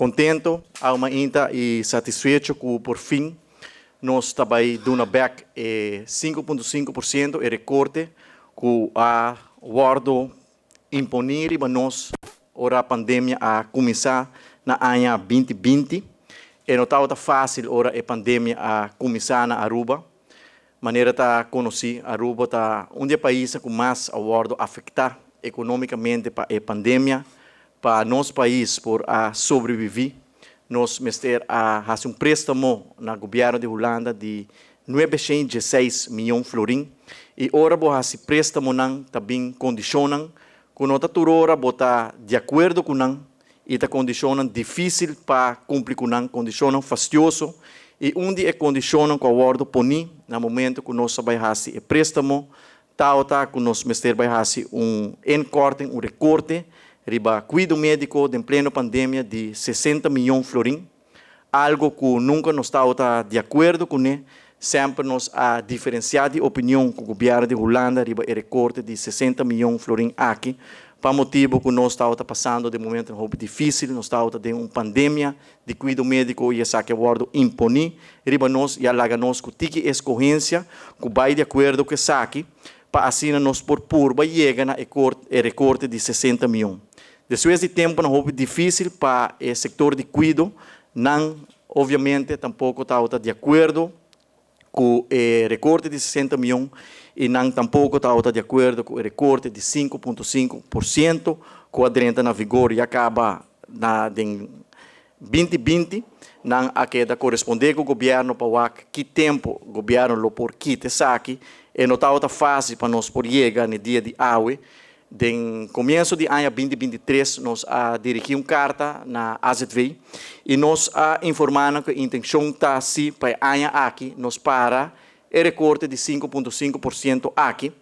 Contento, awe y satisfecho cu por fin nos ta bay duna back 5.5% e recorte cu a wordo imponi riba nos ora pandemia a cuminsa na aña 2020. E no tabata facil ora e pandemia a cuminsa na Aruba. Manera ta conoci, Aruba ta un di e paisnan cu mas a wordo afecta economicamente pa e pandemia. Pa nos pais por a sobrevivi, nos mester a haci un prestamo na gobierno di Hulanda di 916 miyon florin. Y ora bo haci prestamonan, tambe condicionnan cu no ta tur ora bo ta di acuerdo cu nan y ta condicionnan dificil pa cumpli cu nan, condicionnan fastioso. Y un di e condicionnan cu a wordo poni na momento cu nos a bay haci e prestamo ta cu nos mester bay haci un inkorting, un recorte riba cuido medico den pleno pandemia di 60 miyon florin, algo cu nunca nos tabata di acuerdo cu ne. Semper nos a diferencia di opinion cu gobierno di Hulanda riba e recorte di 60 miyon florin aki, pa motibo cu nos tabata pasando den momento hopi dificil, nos tabata den un pandemia di cuido medico y esaki a wordo imponi riba nos y a laga nos cu tiki escogencia cu bay di acuerdo cu esaki, pa asina nos por purba yega na e recorte di 60 miyon. Despues di temponan hopi dificil pa e sector di cuido, nan obviamente tampoco tabata di acuerdo cu e recorte di 60 miyon y nan tampoco tabata di acuerdo cu e recorte di 5.5% cu a drenta na vigor y a caba na 2020. Nan a keda coresponde cu gobierno pa ki tempo gobierno lo por kita esaki y no tabata facil pa nos por yega na dia di awe. Den comienso di aña 2023 nos a dirigi un carta na AZV y nos a informa cu e intencion ta si pa e aña aki nos para e recorte di 5.5% aki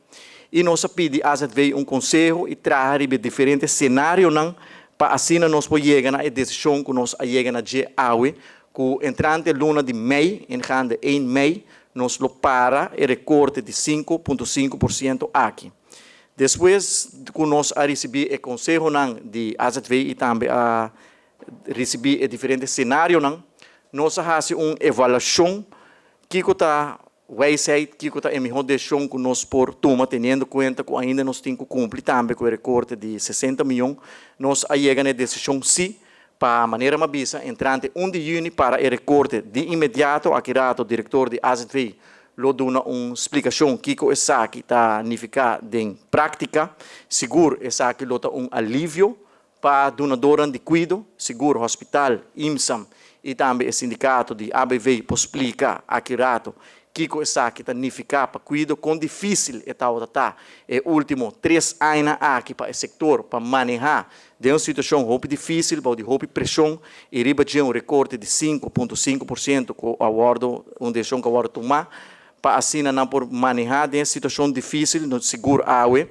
y nos a pidi AZV un conseho y traha diferente scenarionan pa asina nos por yega na e decision cu nos a yega na dje awe, cu entrante luna di mei, ingaande 1 mei, nos lo para e recorte di 5.5% aki. Despues cu nos a ricibi e consehonan di AZV y tambe a ricibi e diferente scenarionan, nos a haci un evaluacion kico ta wijsheid, kico ta e miho decision cu nos por tuma, teniendo cuenta cu ainda nos tin cu cumpli tambe cu e recorte di 60 miyon. Nos a yega na e decision si pa, manera m'a bisa, entrante 1 di juni para e recorte di inmediato. Aki rato director di AZV lo duna un splicacion kico esaki ta nifica den practica. Sigur esaki lo ta un alivio pa dunadornan di cuido. Sigur hospital, IMSAM y tambe e sindicato di ABV por splica aki rato kico esaki ta nifica pa cuido, con dificil e ta e ultimo 3 aña aki pa e sector pa maneha den un situacion hopi dificil, di hopi presion y riba di un recorte di 5.5% cu a wordo un decision cu a wordo tuma pa asina nan por maneha den situacion dificil. No sigur awe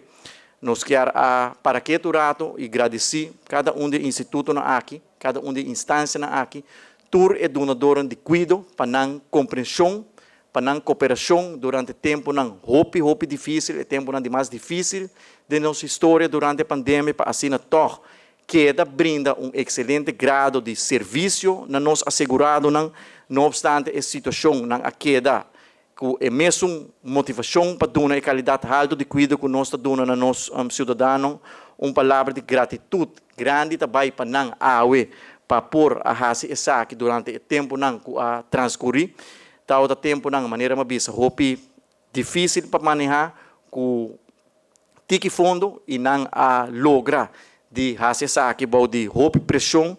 nos kier a para keto rato y gradici cada un di institutonan aki, cada un di instancianan aki, tur e dunadornan di cuido pa nan comprension, pa nan cooperacion durante temponan hopi hopi dificil, e temponan di mas dificil di nos historia durante e pandemia, pa asina toch keda brinda un excelente grado di servicio na nos aseguradonan. No obstante e situacion, nan a keda cu e mesun motivacion pa duna e calidad halto di cuido cu nos ta duna na nos ciudadano. Un palabra di gratitud grandi tambe pa nan awe pa por a haci esaki durante e temponan cu a transcuri. Tabata temponan, manera m'a bisa, hopi dificil pa maneha cu tiki fondo y nan a logra di haci esaki bou di hopi presion.